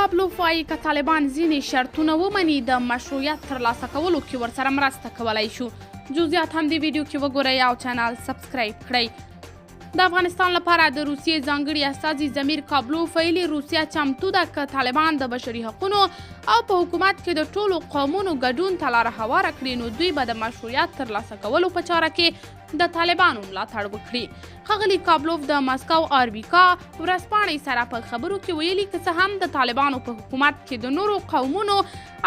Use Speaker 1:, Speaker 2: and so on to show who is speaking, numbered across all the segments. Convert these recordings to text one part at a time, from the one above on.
Speaker 1: کابلوف وايي که طالبان ځینې شرطونه ومني د مشروعیت ترلاسه کولو کې ورسره مرسته کولای شو. جزئیات هم دې ویډیو کې وګورئ او چینل سبسکرایب کړئ. د افغانستان لپاره د روسیې ځانګړي استازي ضمیر کابلوف ویلي روسیه چمتو ده که طالبان د بشري حقونو او په حکومت کې د ټولو قومونو ګډون ته لاره هواره کړي نو دوی به د مشروعیت ترلاسه کولو په چاره کې د طالبانو ملاتړ وکړي. ښاغلي کابلوف د مسکو آربیکا ورځپاڼې سره په خبرو کې ویلي که څه هم د طالبانو په حکومت کې د نورو قومونو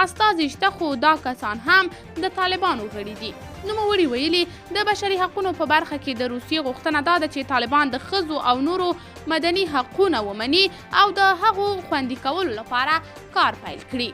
Speaker 1: استازي شته خو دا کسان هم د طالبانو غړي دي. نوموړي ویلي د بشري حقونو په برخه کې د روسیې غوښتنه دا ده چې طالبان د ښځو او نورو مدني حقونه ومني او د هغو خوندي کولو لپاره کار پیل کړي.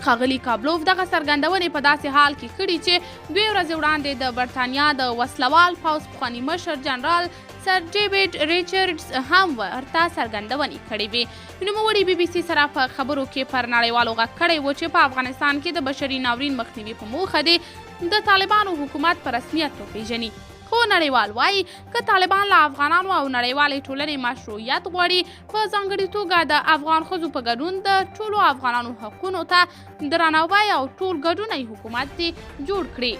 Speaker 1: ښاغلي کابلوف دغه څرګندونې په داسې حال کې کړي چې دوې ورځې وړاندې د برتانیا د وسلوال پوځ پخواني مشر جنرال سر ډیویډ ریچارډز هم ورته څرګندونې کړې وې. نوموړي بي بي سي سره په خبرو کې پر نړیوالو غږ کړی و چې په افغانستان کې د بشري ناورین مخنیوي په موخه دې د طالبانو حکومت په رسمیت وپیژني. خو نړیوال وايي که طالبان له افغانانو او نړیوالې ټولنې مشروعیت غواړي په ځانګړي توګه د افغان ښځو په ګډون د ټولو افغانانو حقونو ته درناوی او ټول ګډونی حکومت دې جوړ کړي.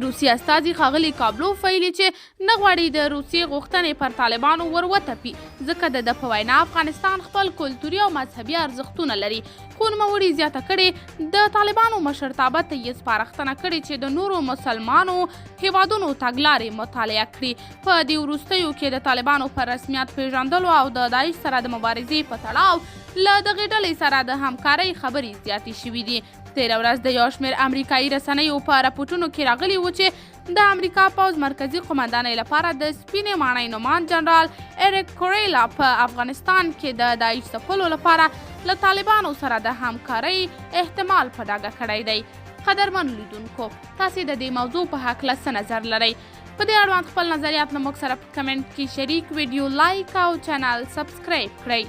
Speaker 1: روسي استازي ښاغلي کابلوف ویلي چې نه غواړي د روسیې غوښتنې پر طالبانو ور وتپي ځکه د ده په وینا افغانستان خپل کلتوري او مذهبي ارزښتونه لري. خو نوموړي زیاته کړې د طالبانو مشرتابه ته یې سپارښتنه کړې چې د نورو مسلمانو هیوادونو تګلارې مطالعه کړي. په دې وروستیو کې د طالبانو پر رسمیت پیژندلو او د داعش سره د مبارزې په تړاو له دغې ډلې سره د همکارۍ خبرې زیاتې شوې دي. تېره ورځ د یو شمېر امریکایي رسنیو په رپوټونو کې راغلي وو چې د امریکا پوځ مرکزي قومندانۍ لپاره د سپینې ماڼۍ نوماند جنرال اریک کوریلا په افغانستان کې د داعش ځپلو لپاره له طالبانو سره د همکارۍ احتمال په ډاګه کړی دی. قدرمنو لیدونکو، تاسې د دې موضوع په هکله څه نظر لرئ؟ په دې اړوند خپل نظریات له موږ سره په کمنټ کې شریک، ویډیو لایک او چینل سبسکرایب کړئ.